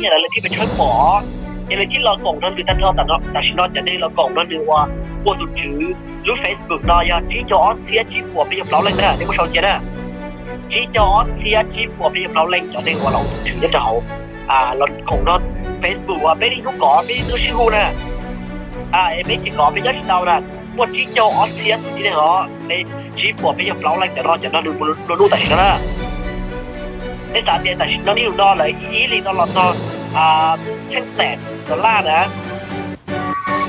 nyiaj lawm lawv thiaj pes tshawb pom. Ces lawv thiaj los koom nrog nws tag nrho tam no. Tam sim no cov neeg los koom nrog nws uas ua tus tswv lub Facebook no yog tsib caug ob txhiab tsib puas peb caug plaub leej na, nej muab sau cia na. Tsib caug ob txhiab tsib puas peb caug plaub leej cov neeg uas los ua tus tswv nyob rau hauv, los koom nrog Facebook uas peb niaj hnub kov peb niaj hnub sib hu na. Es peb tsis kov peb nyob tsis tau na. Muaj tsib caug ob txhiab tus tib neeg os, peb tsib puas peb caug plaub leej cov no, cov no nws mus lub tam sim no na. Nej xav tias tam sim no nej yus no lawv ib hlis no los txog tsheej xees dollar na,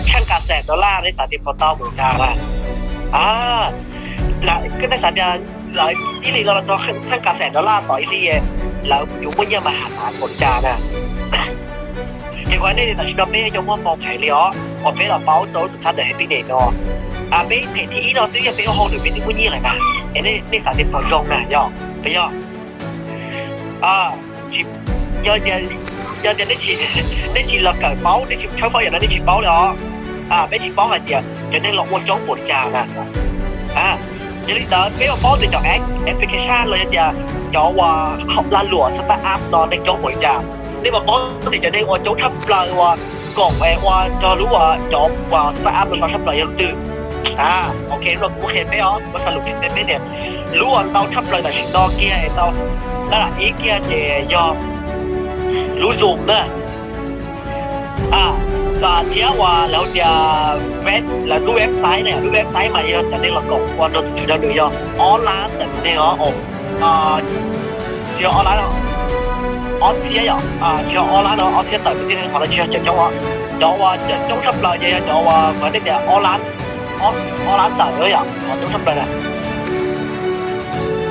tsheej ka xees dollar, nej xav tias puas tau npaum cas na? Nej xav tias lawv ib hlis no los txog tsheej ka xees dollar tom ib hlis, lawv yuav muaj nyiaj mas has tas npaum li cas na? Ces kuv hais nej tias tam sim no peb cov muaj hmoo heev li os, uas peb los paub rau tus thab ntawm Happy Net no. Peb phem thib ib no twb yog peb ua hauj lwm peb twb muaj nyiaj lawm na. Es nej xav tias puas zoo na yog, puas yog? Yog, yog tias nej tsis los kawm paub, nej tsis tshawb fawb yam no nej tsis paub li os. Peb tsis paub hais tias cov neeg los ua coob npaum li cas na. Yog li ntawd peb yuav paub tias cov application los yog tias cov uas lag luam start up no neeg coob npaum li cas. Nej mam paub tias cov neeg uas coob tshaj plaws uas koom ua rau lub uas cov uas start up no sov tshaj plaws yog lub twg. Ok, no kuv muab qhia peb os, kuv muab xav lus qhia peb tias lub uas ntau tshaj plaws tam sim no kiag es tau lab lam ib kiag ces yog lub Zoom na. Thiab uas lawv tias lawv lub website na, lub website mas yog cov neeg los koom ua rau tus tswv rau nws yog ob lab tawm neeg os. Tsis yog ob lab, ob txhiab yom, tsis yog ob lab no, ob txhiab tawm tus tib neeg qhov no tsis yog cov coob os. Cov uas coob tshaj plaws ces yog cov uas kuv hais nej tias ob lab, ob lab tawm yom, cov coob tshaj plaws na.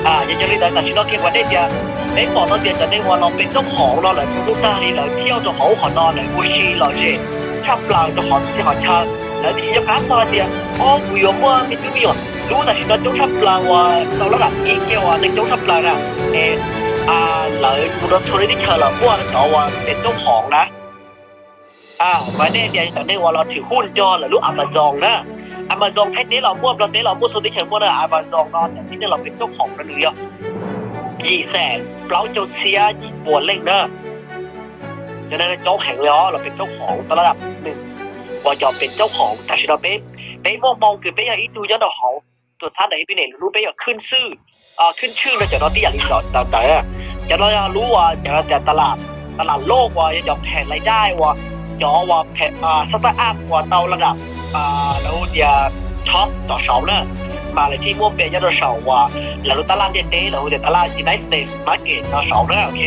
Ces yog li ntawd tam sim no kiag kuv hais nej tias peb pom tau tias cov neeg uas los pem roob hoom no lawv tus hnub tag li lawv thiaj rau hauv qhov no lawv ua si lom zem tshaj plaws rau qhov txhia qhov chaw. Lawv twb tsis nco qab txog tias ob kuv yuav muaj me tub me nyuam. Lub tam sim no coob tshaj plaws uas tau lab lam ib kiag uas neeg coob tshaj plaws na, es lawv mus rau txhua lub teb chaws lawv muaj cov uas pem roob hoom na. Kuv hais nej tias cov neeg uas los thwm huj nrog lawv lub Amazon na. Amazon Thaib teb los muaj, Nplog teb los muaj, txhua teb chaws muaj na. Amazon no cov tib neeg los pem roob hoom no nws yog yim xees plaub caug txhiab yim puas leej na. Cov neeg coob heev li os, los pem roob hoom tau lab lam nws uas cov pem roob hoom tam sim no peb, peb muaj hmoo kws peb yog ib tug nyob rau hauv tus thab ntawm Happy Net lub, peb yog khwb xwb, khwb tshwj no cov no tib yam li cov ntawd. Cov no yog lub uas cov tas lam loj uas yog cov phem lais dai uas cov uas phem start up uas tau lab lam lawv hu tias top tom saud na, mas lawv thiaj muaj npe nyob rau saum uas lawv lub tab laj ntiaj teb lawv hu tias tab laj United States market no saud na, ok.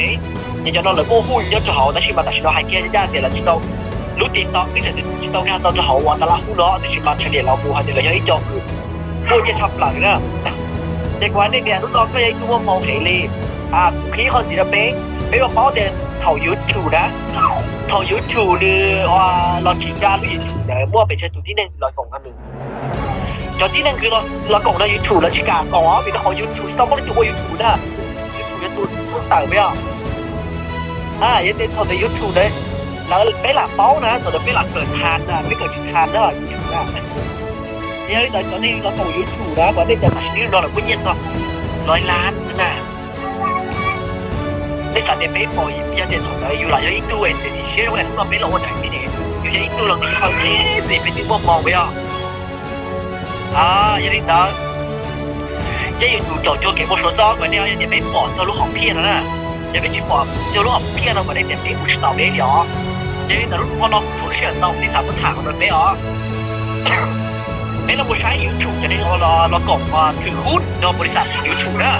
Ces cov no lawv muaj huj nyob rau hauv tab sis mas tam sim no hais kiag ncaj tias lawv tsis tau, lub TikTok twb tseem tsis tau nkag tau rau hauv uas tab laj huj no tiam sis mas tshaj niam los mus hais tias lawv yog ib co kws muaj nyiaj tshaj plaws na. Ces kuv hais nej tias hnub no koj yog ib tug muaj hmoo heev li, kuv qhia qhov ntxiv rau peb, peb yuav paub tias thaum YouTube na, thaum YouTube nws los tsis ca lub YouTube ntawd muaj pes tsawg tus tib neeg los koom nrog nws. Cov tib neeg kws los koom nrog YouTube lawv tsis kam koom os, vim rau qhov YouTube tsis tau muaj leej twg ua YouTube na. YouTube yog tus tawm peb os. Yog tias thaum ntawd YouTube ntawd lawv, peb lam paub na, thaum ntawd peb lam kawm tas na, peb kawm tsis tas na YouTube na. Yog li ntawd cov neeg los koom YouTube na, kuv hais nej tias tam sim no lawv muaj nyiaj txog lawm lab na. Nej xav tias peb pom, yog tias thaum ntawd yus lam yog ib tug es tias siab zoo es hnub no peb los ua daim video, yus yog ib tug los kws kho ntxiv peb twb muaj hmoo peb os. Yog li ntawd, ces yus tus caum cuag kev mus suav txob kuv hais nej, yog tias peb pom txog lub hom phiaj no na, yog peb tsis pom txog lub hom phiaj no kuv hais nej tias peb mus tsis tau deb li os. Yog li ntawd lub hmo no kuv tsuas sij hawm tau kuv tij xam muab tham hauv no peb os. Peb los mus saib YouTube cov neeg los koom thwm hub nrog npaum li xas YouTube na.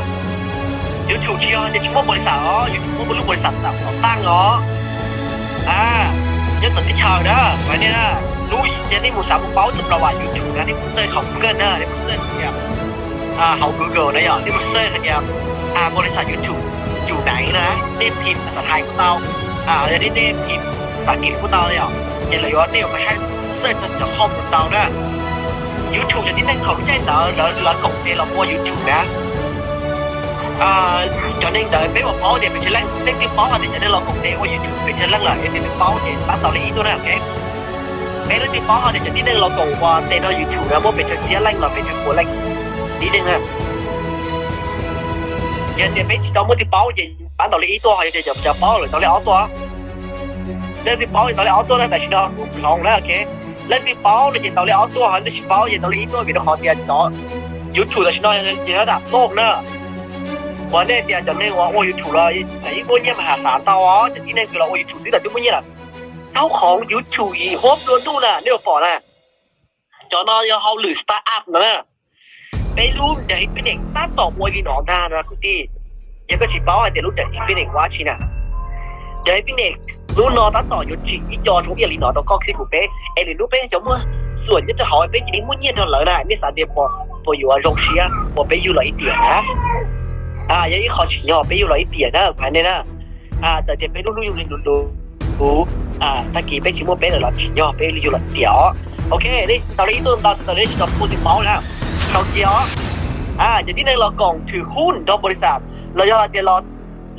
YouTube tsis yog tias tsis muaj npaum li xas os, YouTube muaj lub npaum li xas tam tom tag os. Nyob tom teb chaws na, kuv hais nej na, hnub yog nej mus xav mus paub txog plas vam YouTube na, nej mus search hauv Google na, nej mus search tias, hauv Google na yog nej mus search hais tias npaum li xas YouTube, YouTube na, nej phim xas hais kuj tau, yog nej phim xas kis kuj tau yom. Ces lawv yuav, nej yuav pab saib, search txog cov qhov mus tau na. YouTube cov tib neeg thaum lub caij ntawd lawv koom tes los ua YouTube na. Cov neeg ntawd peb mam paub tias pes tsawg leej, leej twg paub hais tias cov neeg los koom tes ua YouTube pes tsawg leej lawm, yog tias nws paub ces pab tau li ib tuaj na, ok. Peb leej twg paub hais tias cov tib neeg los koom ua tes nrog YouTube na muaj pes tsawg txhiab leej los pes tsawg puas leej tib neeg na. Yog tias peb tsis tau muaj twg paub ces pab tau li ib tuaj, yog tias cov paub lawm tau li ob tuaj. Leej twg paub ces tau li ob tuaj na, tam sim no kuv hloov na, ok. Leej twg paub no ces tau li ob tuaj, ho leej twg tsis paub ces tau li ib tuaj, vim rau qhov tias cov YouTube tam sim no ces nyob nram Phoj na. Uas nej tias cov neeg uas ua YouTube los yeej muaj nyiaj mas has tas ntau os, cov tib neeg kws los ua YouTube twb tau twb muaj nyiaj lawm. Taub hau YouTube yim huab plua ntuj na, nej puas pom na? Cov no yog hauj lwm start up no na. Peb lub daim business tab tom ua li no ntag no kwv tij. Yog koj tsis paub hais tias lub daim business ua dab tsi na, daim business lub no tab tom yuav tsim ib co zoo ib yam li no rau koj thiab kuv peb, es lwm hnub peb cov muaj xuam nyob rau hauv peb cia li muaj nyiaj nrog lawv na. Nej xav tias puas yuav zoo siab uas peb yug los ib tiam na? Yog ib qho tsim nyog peb yug los ib tiam na, kuv hais nej na. Txawm tias peb lub hnub yug li lus lus, tag kis peb tsis muaj peb lawm los tsim nyog peb yug los ib tiam os. Ok, nej tau li ib tuaj ntau txawm nej tsis tau paub tsis paub na, sau cia os. Cov tib neeg los koom thwm huj nrog npau li xas, los yog hais tias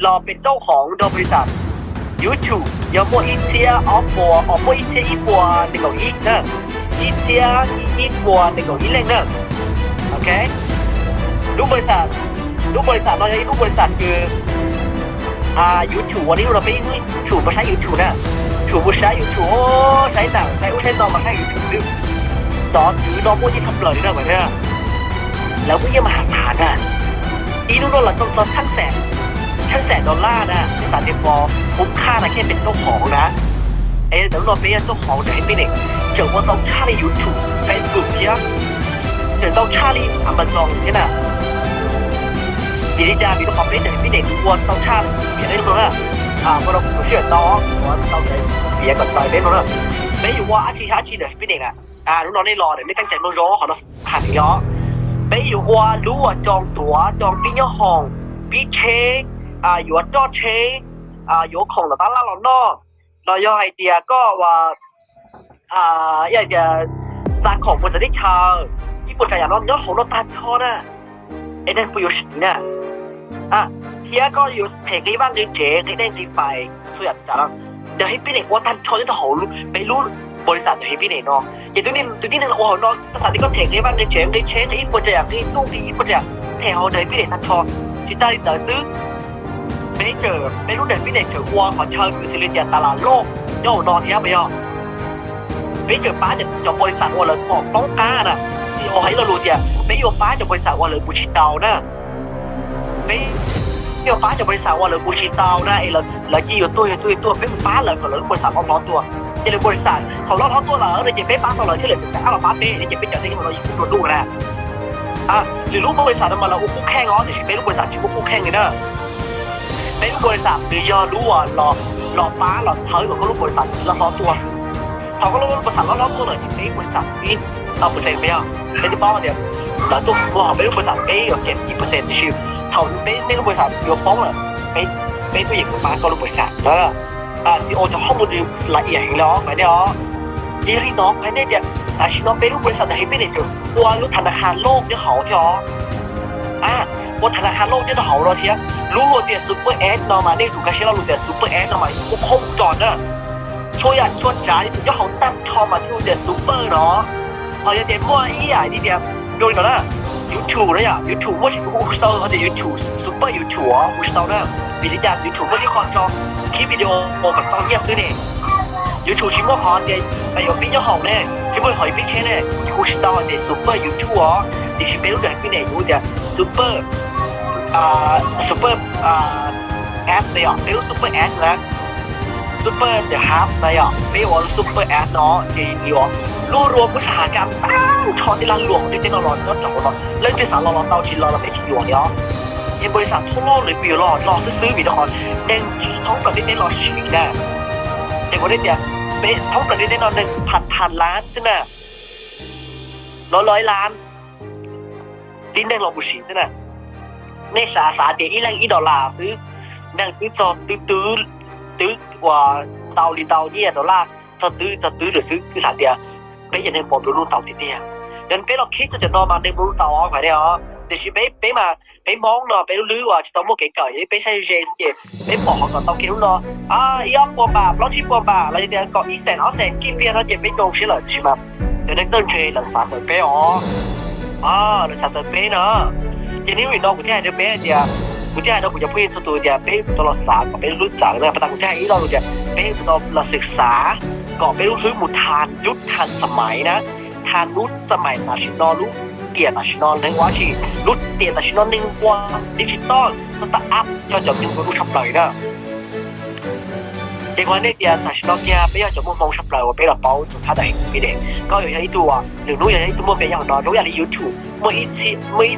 los pem rauj hoov nrog npau li xas. YouTube yog muaj ib txhiab ob puas, os, muaj ib txhiab ib puas nees nkaum ib na, ib txhiab ib puas nees nkaum ib leej na. Ok, lub npau li xas, lub npau li xas no yog ib lub npau li xas kws YouTube uas nej lub no peb ib hnub tshum mus saib YouTube na, tshum mus saib YouTube, saib ntawm saib ub saib no mas saib YouTube xwb. Cov twv no muaj nyiaj tshaj plaws li na, lawv muaj nyiaj mas has tas na. Ib hnub no lawv tau txog txheeb xees, txheeb xees dollar na, nej xav tias puas kub khaj na, khej pem rauj hoov na. Es ntawm lub no peb yog rauj hoov daim business, tseem ua tau tshaj li YouTube, Facebook thiab, tseem tau tshaj li Amazon thiab na. Vim li cas? Vim rau qhov peb daim business ua tau tshaj li lub no na. Ua rau kuv sij hawm tau, ua tau daim, vim kom tau peb no na. Peb yuav ua dab tsi dab tsi daim business na. Lub no nej los nej teeb tsa mloog zoo qhov no hais tias peb yuav ua lub uas coo tuav, coo pib nyob hoom, pib tsheb, yuav roj tsheb, yuav khoom los tab laj los noj, los yog hais tias koj ua, yog hais tias xa khoom mus txawv teb chaws, ib puas tsav yam no nyob hauv no tag nrho na. Es neeg puas yuav siv na? Thiab koj yuav them nqi vaj nqi tsev, nqi dej nqi fais, txhua yam tsav no, daim business ua tag nrho nyob rau hauv peb lub npau li xas daim business no. Ces tus tib neeg los ua hauv no, koj xav tias koj them nqi vaj nqi tsev, nqi tsheb, nqi ib puas tsav yam, nqi ntuj nqi ib puas tsav yam, them hauv daim business tag nrho. Tsis tas li ntawd xwb, peb tseem, peb lub daim business tseem ua qhov chaw kws xws li tias tas las loj nyob hauv no thiab puas yog? Peb tseem pab cov npau li xas uas lawv pom poob qab na, tsis ua hais ib lo lus tias peb yuav pab cov npau li xas uas lawv mus tsis tau na. Peb yuav pab cov npau li xas uas lawv mus tsis tau na, es lawv cia yuav tuag yuav tuag yuav tuag, peb mus pab lawv kom lawv lub npau li xas loj hlob tuaj. Ces lawv npau li xas thaum loj hlob tuaj lawm no ces peb pab tau lawv thiab lawv tseem rov qab los pab peb, ces peb cov neeg no yim huab plua ntuj na. Lwm lub npau li xas no mas lawv ua qub kheej os, tiam sis peb lub npau li xas tsis ua qub kheej li na. Peb lub npau li xas nws yog lub uas los pab los txhawb kom koj lub npau li xas loj hlob tuaj xwb. Thaum koj lub npau li xas loj hlob tuaj lawm ces peb lub npau li xas pib tau percent peb yog, peb twb paub tias lawv tuaj mus hauv peb lub npau li xas peb yuav kiag ib percent, tiam sis thaum peb, peb lub npau li xas yuav poob lawm, peb, peb tuaj yeem pab koj lub npau li xas na. Txiv ua cov qhob mus nws la iam heev li os, kuv hais nej os. Ces yog li no kuv hais nej tias tam sim no peb lub npau li xas ntawm heev peb niam tseem ua lub thav na ha loj nyob hauv thiab os. Ua thav na ha loj nyob rau hauv no thiab. Lub ua tias Super App no mas nej yuav tsum nkag siab lo lus tias Super App no mas muaj qhov mus tso na. Txhua yam txhua tsav yuav tsum nyob hauv tag nrho mas thiaj hu tias Super no. Ho yog tias muaj ib yam li tias zoo li no na, YouTube na yom, YouTube muaj tsis hu tau hais tias YouTube, Super YouTube os, hu tsis tau na. Vim li cas? YouTube muaj ib qho tso khib video kom tau nyiaj xwb ne. YouTube tsis muaj qhov tias yuav pib nyob hauv ne, tsis muaj qhov yuav pib tsheb ne, hu tsis tau hais tias Super YouTube os. Tiam sis peb lub daim business yuav hu tias Super, Super App na yom, peb lub Super App na, Super the Hub na yom, peb ua lub Super App no ces yuav luag rua kuv xav has kam tag nrho tej lag luam tej teb no los nyob rau hauv no, leej twg xav los los tau, tsis los los peb tsis yuam li os. Ces npau li xas thoob loj nws pib yuav los los xwb xwb vim rau qhov neeg thoob plaws ntiaj teb los siv na. Ces kuv hais tias peb thoob plaws ntiaj teb no neeg phav phav lab xwb na, los los ib lab tib neeg los mus siv xwb na. Nej xav xav tias ib leeg ib dollar xwb, neeg twb txog twb twb, twb ua ntau li ntau nyiaj dollar, txog twb txog twb lawm xwb, twb xav tias peb cov neeg puas nplua nuj tau tiag tiag. Yog peb los khib txog cov no mas neeg nplua nuj tau os, kuv hais nej os. Tiam sis peb, peb mas peb Hmoob no peb lub lub uas tsis tau muaj kev kawm, peb saib ze xwb ces peb pom qhov kom tau kiag lub no ib ob puas npam, plaub tsib puas npam los yog tias kom ib xees ob xees kij tiag no ces peb zoo siab lawm, tiam sis mas cov neeg txawj ntse lawv xav txawv peb os. Lawv xav txawv peb no. Ces niaj hnub no kuv thiaj hais rau peb hais tias Kuv thiaj hais rau kuv cov phooj ywg txhua tus tias peb yuav tsum tau los xav kom peb lub hlwb txawv na. Pas tas kuv thiaj hais ib lo lus tias peb yuav tsum tau los xwm xav kom peb lub hlwb mus thas yub thas xam mais na, thas lub xam mais tam sim no, lub tiam tam sim no neeg ua dab tsi, lub tiam tam sim no neeg ua digital, txog tag ab coj cov neeg ua lub tshaj plaws na. Ces kuv hais nej tias tam sim no kiag peb yog cov muaj hmoo tshaj plaws uas peb los paub tus thab da heev pib ne. Koj yuav yog ib tug, lwm hnub yog ib tug muaj npe nyob hauv no zoo yam li YouTube muaj ib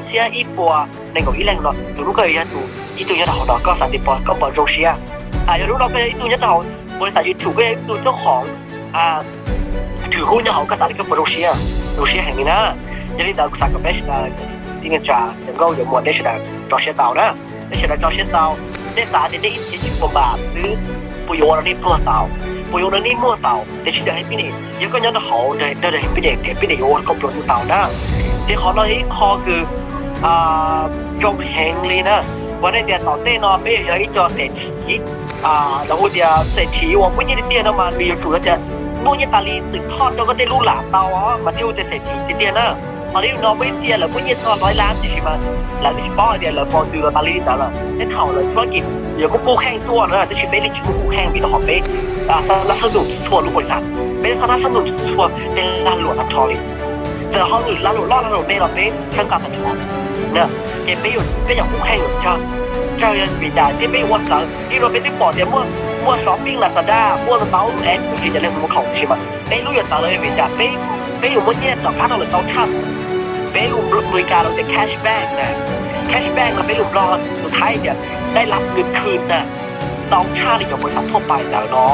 txhiab ib puas nees nkaum ib leej no, lwm hnub koj yuav yog tus ib tug nyob rau hauv no koj xav tias koj puas zoo siab? Yog hnub no koj yog ib tug nyob rau hauv npawg xav YouTube, koj yog ib tug tub hom thwm hub nyob hauv, koj xav tias koj puas zoo siab? Zoo siab heev li na. Yog li ntawd kuv xav kom peb sawv daws, tij neej tsa cov nkauj cov muam, nej sawv daws tso siab tau na. Nej sawv daws tso siab tau. Nej xav tias nej ib txhiab tsis puas npam xwb, puas yuav ua rau nej pluag tau? Puas yuav ua rau nej muaj tau? Tiam sis da heev pib ne, yog koj nyob rau hauv da heev pib ne, da heev pib ne yuav ua rau koj pluag tau na. Ces qhov no yog ib qho kws zoo heev li na. Kuv hais nej tias tom ntej no peb yog ib co xeem thim, lawv hu tias xeem thim uas muaj nyiaj tiag tiag no mas nws yuav tsum yog tias muaj nyiaj tas li txwm thoj rau koj tej lub lam tau mas thiaj hu tias xeem thim tiag tiag na. Hos li no muaj ib txhia lawv muaj nyiaj txog ntau ib lab tiam sis mas lawv twb tsis paub hais tias lawv pom ntws los tas li li ntawd lawm, tej thaum lawv txuj kis yuav muaj kuj kheej tuaj na, tab sis peb yeej tsis muaj kuj kheej vim rau qhov peb lab xab num txhua lub npaum li cas, peb lab xab num txhua tej lag luam tag nrho li. Txawm hauj lwm lag luam loj lag luam me los peb txhawb nqa tag nrho. Ces peb, peb yog kuj kheej lawm tsawg, tsawg yog vim cas thiab peb yuav ua txawv? Li no peb twb pom tias muaj, muaj shopping Lazada, muaj ntau app kuj tsis yog leej muaj khoom tiam sis mas peb lub yuav txawv los yog vim cas? Peb, peb yuav muaj nyiaj tom qab rau lawm tau tshaj. Peb lus Amelikas lawv tias cashback na, cashback no peb lus Nplog tus Thaib tias dai lab nws khw na, tau tshaj li cov npawg xav thoj pais ntawd no,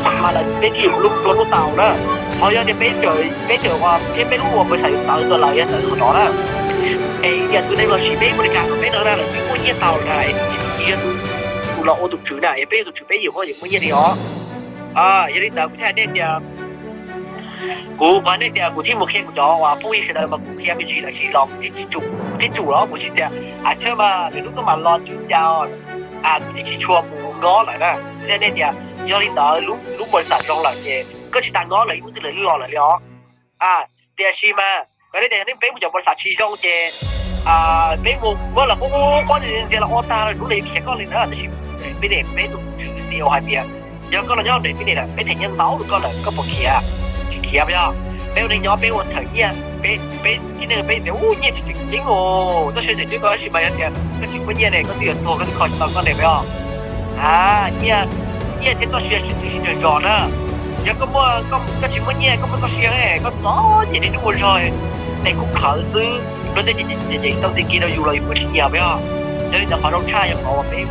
mas lawv peb thiaj yuav lub pluag lub tau na. Ho yog tias peb, peb txawm ua thiab peb lub ua npawg xav yuav txawv ntawd lawm yog txawv qhov no na. Es tias tus neeg los sis peb Amelikas no peb no na lawv twb muaj nyiaj tau lawm na, es yog tus los ua tus tswv na, es peb yog tus tswv peb yuav muaj, yuav muaj nyiaj li os. Yog li ntawd kuv thiaj hais nej tias, kuv, kuv hais nej tias kuv thiaj mus qhia kuv cov uas phooj ywg sawv daws mas kuv qhia me ntsis lawm tsis los kuv thiaj tsum, kuv thiaj tsum los kuv tsis tias a, chaw mas lwm hnub koj mam los tswv cas, kuv thiaj tsis tshua mus ngob lawm na. Kuv thiaj hais nej tias yog li ntawd lub npawg xav zoo lawm ces koj tsis tas ngob lawm ib hnub twg lawv los lawm li os. Tiam sis mas kuv hais nej tias yog peb mus cov npawg xav tsis zoo ces peb mus muab los quab quab quab ntxias los ua tag lawm hnub no yuav khiav koj li na. Tab sis peb ne, peb tus tswv C E O hais tias yog koj los nyob nrog peb ne lawm peb them nyiaj ntau rau koj lawm koj puas khiav? Tsis khiav yog. Peb ua neeg nyob peb ua txhawm nyiaj, peb, peb tib neeg peb tias ub nyiaj tsis tseem ceeb os, txoj sia tseem ceeb koj tab sis mas yog tias koj tsis muaj nyiaj ne koj twb yuav tuag koj twb kho tsis tau koj ne puas yog? Nyiaj, nyiaj thiab txoj sia tsis tseem ceeb zog na. Yog koj muaj, koj tsis muaj nyiaj koj muaj txoj sia, koj txom nyem niaj hnub ua zog, tes kub qhawv xwb, luag tej ces ces tau ti ki rau yus los yus ua tsis nyiam puas yog? Yog li ntawd qhov zoo tshaj yog qhov uas peb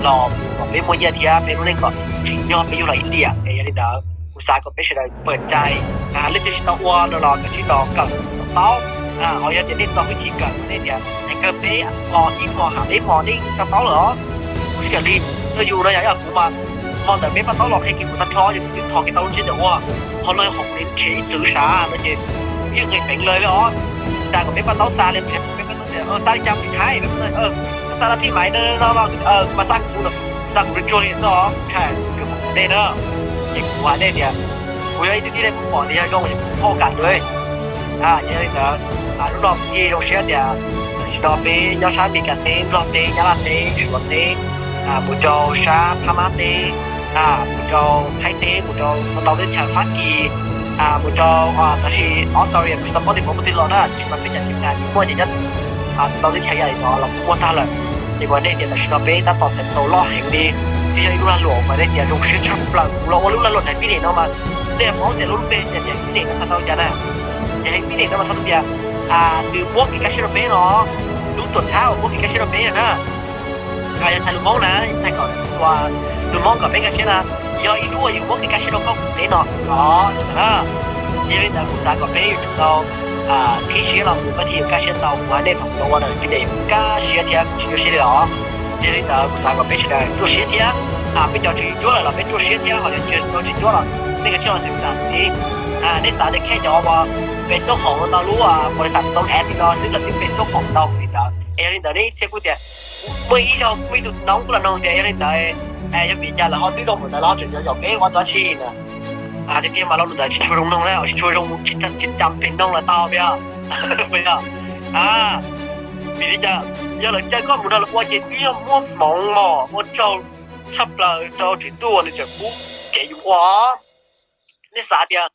los mus kom peb muaj nyiaj thiab peb lub neej kom tsim nyog peb yug los ib tiam. Es yog li ntawd kuv xav kom peb sawv daws pawm cai, leej twg tsis tau ua no los koj tsis tau kawm paub. Ho yog tias nej tau hwj chim kawm ne tias es kawg peb hmo ib hmo ham peb hmo nej tau paub lawm os. Kuv tsis kam li, yog yus no yog kuv mas hmo ntawm peb pab taub los qhia kiag kuv tag nrho ces kuv twb thov kiag tau lub ntsiab ntawm ua, qhov no yog qhov kuv nrhiav ib txwv sav no ces yeej nqis peev lawm os. Xav kom peb pab taub xa li, peb pab taub tias xa li cas peb hais, xa li phim maiv no no no mas xa kuv, xa kuv tsuag li no, ntshai kuv nej na. Ces kuv hais nej tias kuv yog ib tug tib neeg kuv pom tias yog zoo ces kuv phob kam lawm. Ces yog li ntawd, lub no kuv yeej zoo siab tias tam sim no peb nyob sab Amelikas teb, Nplog teb, Nyab Laj teb, Suav teb, mus rau sab Phab Mab teb, mus rau Thaib teb, mus rau ntau teb chaws Fab Kis, mus rau tam sim Australia kuv tsis tau paub tias puas muaj twg los na, tiam sis mas peb cov tib neeg muaj ces nyob ntau teb chaws yam li no los kuj muaj tag lawm. Ces kuv hais nej tias tam sim no peb tab tom txais tau loj heev li, twb yog ib lub lag luam uas nej tias zoo siab tshaj plaws. Kuv los ua lub lag luam Heev Pib Niam no mas nej paub tias lub npe tias Heev Pib Niam no tau cas na? Ces Heev Pib Niam no mas txhais tau tias nws muab kev kaj siab rau peb no, lub tuam txhab uas muab kev kaj siab rau peb na. Yog txhais lus Hmoob na, txhais kom lus Hmoob kom peb nkag siab na, yog ib lub uas yus muab kev kaj siab rau koj kuv peb no os. Ces yog li ntawd kuv xav kom peb yuav tsum tau qhib siab los mus peb thiaj yuav kaj siab tau. Kuv hais nej thaum kuv los ua ntawm Heev Pib Niam kuv kaj siab thiab kuv tsis nyuaj siab li os. Ces yog li ntawd kuv xav kom peb sawv daws ruaj siab thiab, peb cov tsis cuab lawm los peb ruaj siab thiab, ho cov tsis cuab los nej kav tsij los xwm tam sim. Nej xav tias kheej cov uas pes tub hoom tau lub npaus li xav tau app li no xwb los twb pes tub hoom tau li ntawd. Es yog li ntawd nej ib txhia kuj tias muaj ib zaug muaj ib tug noob kuj los nug tias yog li ntawd yog vim cas lawv ho twb zoo npaum ntawd los ho tseem yuav yaum peb ua dab tsi na? Tiag tiag mas lo lus ntawd tsis tshua zoo noog na, tsis tshua zoo, tsis cam pes noog los tau, puas yog? Puas yog? Vim li cas? Yog lawv caw koj mus no lawv ua ces twb yog muaj hmoov mos ua tsaug tshaj plaws rau tswv tuaj nws tseem pub kev yus ua. Nej xav tias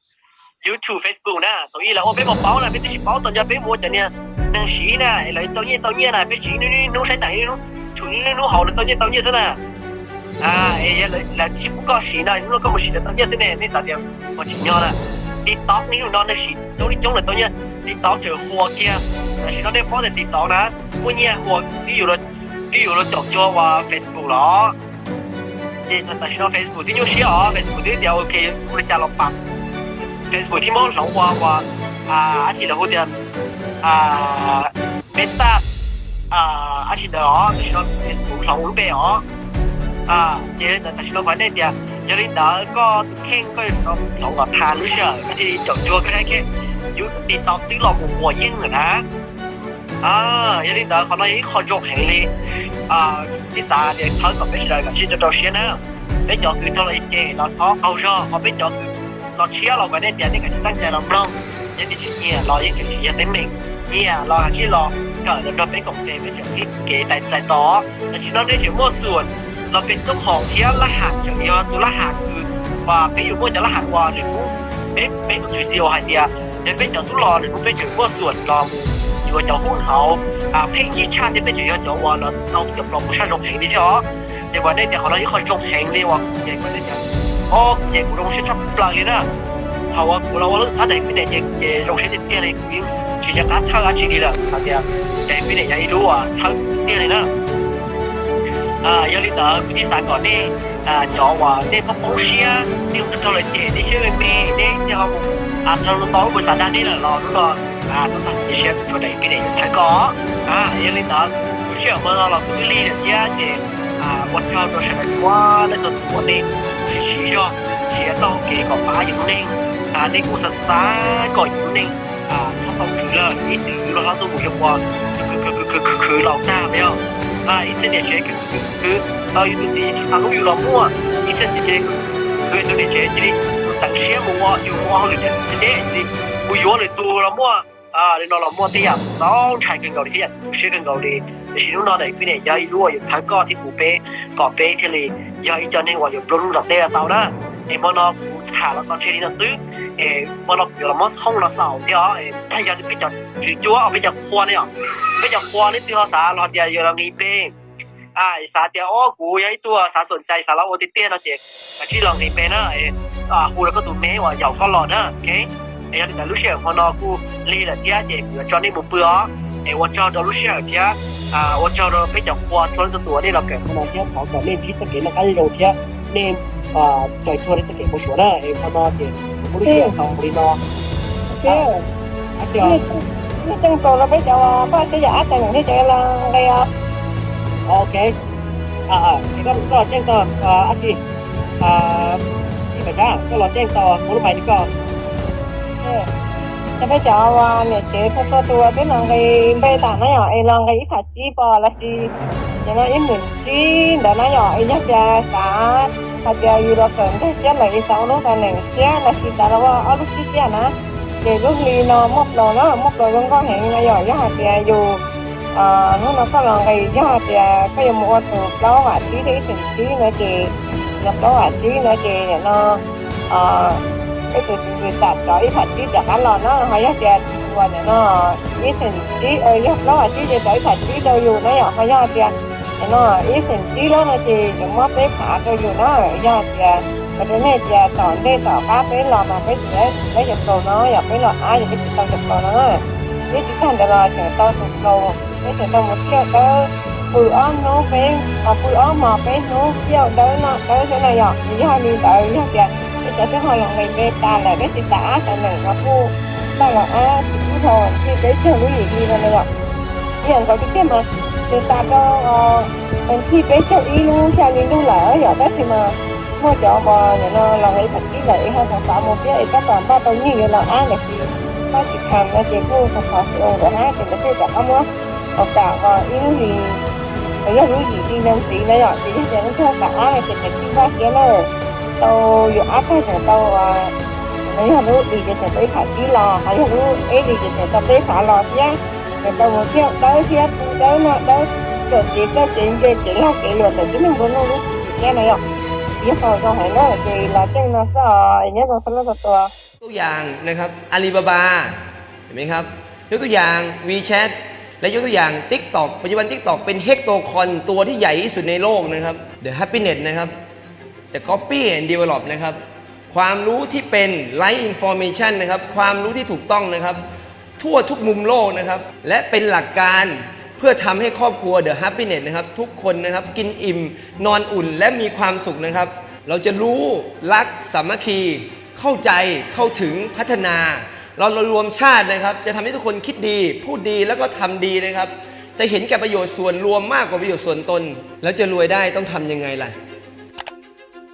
YouTube, Facebook na, thaum ub lawv ua peb mos paub na, peb twb tsis paub txog nco peb mus ua cov niag neeg siv na, es lawv tau nyiaj tau nyiaj na, peb tsis niaj hnub saib tas, niaj hnub tshum niaj hnub haus lawv tau nyiaj tau nyiaj xwb na. Es lawv tsis pub koj siv no, hnub no koj mus siv lawv tau nyiaj xwb ne, nej xav tias ua tsim nyog na. TikTok niaj hnub no neeg siv coob li coob lawv tau nyiaj, TikTok tseem huas kiag. Tam sim no nej paub tias TikTok na, muaj nyiaj huas twb yuav luag caum cuag uas Facebook los. Ces tam sim no Facebook twb nyuaj siab os, Facebook twb tias ok, ua li cas los pam. Facebook thiaj muab hloov ua ua, dab tsi lawv hu tias Meta, dab tsi ntawd os, tam sim no Facebook hloov ua lub npe os. Ces tam sim no kuv hais nej tias yog li ntawd koj tus kheej koj yuav tsum hloov kom tas lub sij hawm koj thiaj li caum cuag koj saib thiab. Yus TikTok twb los mus huas yeej lawm na. Yog li ntawd qhov no yog ib qho zoo heev li. Kuv thiaj xav tias thov kom peb sawv daws kom sib rau rau siab na. Peb cov kws raug los cem los thov qaug zog, ho peb cov kws los tshiab los kuv hais nej tias nej kav tsij teeb cai los mloog. Yog nej tsis nyiam los yeej tseem tsis yog teeb meem, nyiam los kav tsij los kawm los nrog peb koom tes peb tseem ib kev txais tos. Tam sim no nej tseem muaj xuam los peb tub qhom thiab laj ham tseem yog tus laj ham kws uas peb yuav muaj cov laj ham uas nws pub peb, peb tus tswv txiv uas hais tias yog peb cov xub los nws pub peb tseem muaj xuam los mus yuav cov hub hauv pheej yig tshaj thiab peb tseem yog cov uas los tau cov plos mus tshaj zoo heev li thiab os. Ces kuv hais nej tias qhov no ib qho zoo heev li uas kuv ces kuv hais nej tias, o, kuv ces kuv zoo siab tshaj plaws li na. Thaum uas kuv los ua lub thab daim pib daim ces kuv ces zoo siab tiag tiag li, kuv yeej tsis nco qab txhawj dab tsi li lawm, hais tias daim pib daim yog ib lub uas txhawb tiag li na. Yog li ntawd kuv thiaj xav kom nej cov uas nej poob poob siab, nej mus rau lawv cem nej siab me me, nej thiaj ho mus tau lub pus xav dag nej lawm los hnub no tau tag siab tsuas daim pib daim yuav txhawb koj. Yog li ntawd lub sij hawm hmo no los kuv twb lig lawm thiab ces ua tsaug rau sawv daws txhua leej txhua tus uas nej siv zog nrhiav tau kev kom pab yus lub neej. Nej kuj xav xav kom yus lub neej txhob tau khwv lawm, ib txwm yus los hlob tuaj mus yus ua khwv khwv khwv khwv laus tag yog ib txhia niam tsev khwv khwv khwv tau yus tus txiv tsis tau hlub yus los muaj, ib txhia niam tsev khwv tus niam tsev cia li mus teev siab mus ua yus mus ua hauj lwm deb deb cia li mus yuav lwm tus los muaj. Li no los muaj tej yam txaus ntshai kawg nkaus li thiab yam tu siab kawg nkaus li. Tiam sis hnub no daim pib daim yog ib lub uas yuav txhawb koj thiab kuv peb kom peb thiaj li yog ib co neeg uas yuav nplua nuj nram tej tau na. Es hmo no kuv tham los tso tseg li no xwb, es hmo no kuv yuav los muab thooj los xaus thiab os. Yog peb cov tswv cuab, peb cov qhua ne yom, peb cov qhua leej twg ho xav los tias yuav los nqis npe, xav tias o kuv yog ib tug xav xom cai xav los ua tiag tiag no ces kav tsij los nqis npe na, hu rau koj tus me uas yaum koj los na. Es yog li ntawd lub sij hawm hmo no kuj lig lawm thiab ces kuv yuav tso nej mus pw os. Es ua tsaug rau lub sij hawm thiab ua tsaug rau peb cov qhua txhua leej txhua tus uas nej los kawm hmo no thiab thov kom nej ntsib txoj kev noj qab nyob zoo thiab nej raws txhua nej txoj kev mus suav na. Es hmo no ces kuv muab lub sij hawm tso li no. Ib txhia tseem tos los peb cov poj thiab yog ab txhia neem thiab cov los nqe os. Ok, es koj los ceeb tau ab tsi, ib pam cab koj los ceeb tau kuv lub mais li koj. Yog peb cov uas niam tsev txhua txhua tus twb los nqis npe tas na yom, es los nqis ib phav tsib pom lossis nim no ib hmos tsib ntawd na yom, es yog tias xav hais tias yus los kawm nteg siab lawm es xav ua lub tau neem siab lossis xav los ua ob lub sib siab na, ces lub hli no muaj plaus na, muaj plaus zoo nkauj heev na yom. Yog hais tias yus hnub no koj los nqis, yog hais tias koj yuav mus ua tus plaub vam tsib thiab ib xeem tsib no ces, yog plaub vam tsib no ces nim no peb tus tswv tam tov ib phav tsib rov qab los na, ho yog tias tus uas nim no ib xeem tsib, yog plaub vam tsib ces tov ib phav tsib rau yus na yom, ho yog tias nim no ib xeem tsib lawm no ces yuav muab peb phav rau yus na. Yog tias, hais rau nej tias tom ntej tom qab peb los mas peb tsis tau cov plaus no yom, peb los ab yog peb tsis tau cov plaus no na. Peb tsis tag ntawd los tseem tau tus plaus, peb tseem tau mus tiaj dawb, pw ob hnub peb, pw ob hmos peb hnub, tiaj dawb noj dawb xwb na yom. Yog li ntawd yog tias peb cov twb ho los nqis npe tas lawm, peb tsis tas ab tas neem los kuj tau los ab tsis kub dhau thij peb caug lub yim hli no na yom. Ib yam nkaus tiag tiag mas nws tas rau thij peb caug ib lub xya hli ntuj lawm yom, tab sis mas muaj cov uas nim no los nqis phav tsib lawm es ho xav xav mus thiab es tab tom npaj tau nyiaj yuav los ab lawm ces pab tsis tham no ces kuj thov thov xwm ua nkawd hab ces nkawd thiaj rov qab muab tau kam ib lub hli, yog lub yim hli no ntxiv na yom. Ces yog tias leej twg xav ab no ces kav tsij npaj siab na, tau yuav ab tag tseem tau, yog lub i ces tseem tau ib phav tsib los, ho yog lub eb li ces tseem tau peb phav los thiab. Tau mus thiab dawb thiab pw dawb noj dawb, txawm tsev koj tsev nce tsev lag kev luam tawm tib neeg nkaus noj lub tsis thiab na yom. Ib qho zoo heev na ces los tseej no xwb os, nyob zoo txhua leej txhua tus. ยกตัวอย่างนะครับ Alibaba เห็นไหมครับ ยกตัวอย่าง WeChat และยกตัวอย่าง TikTok ปัจจุบัน TikTok เป็น hectocon ตัวที่ใหญ่ที่สุดในโลกนะครับ The Happiness นะครับ จะ copy and develop นะครับ ความรู้ที่เป็น right information นะครับ ความรู้ที่ถูกต้องนะครับ ทั่วทุกมุมโลกนะครับ และเป็นหลักการเพื่อทำให้ครอบครัว The Happiness นะครับ ทุกคนนะครับ กินอิ่ม นอนอุ่น และมีความสุขนะครับ เราจะรู้ รัก สามัคคี เข้าใจ เข้าถึง พัฒนา เราเรารวมชาตินะครับ จะทำให้ทุกคนคิดดี พูดดี แล้วก็ทำดีนะครับ จะเห็นแก่ประโยชน์ส่วนรวมมากกว่าประโยชน์ส่วนตน แล้วจะรวยได้ต้องทำยังไงล่ะ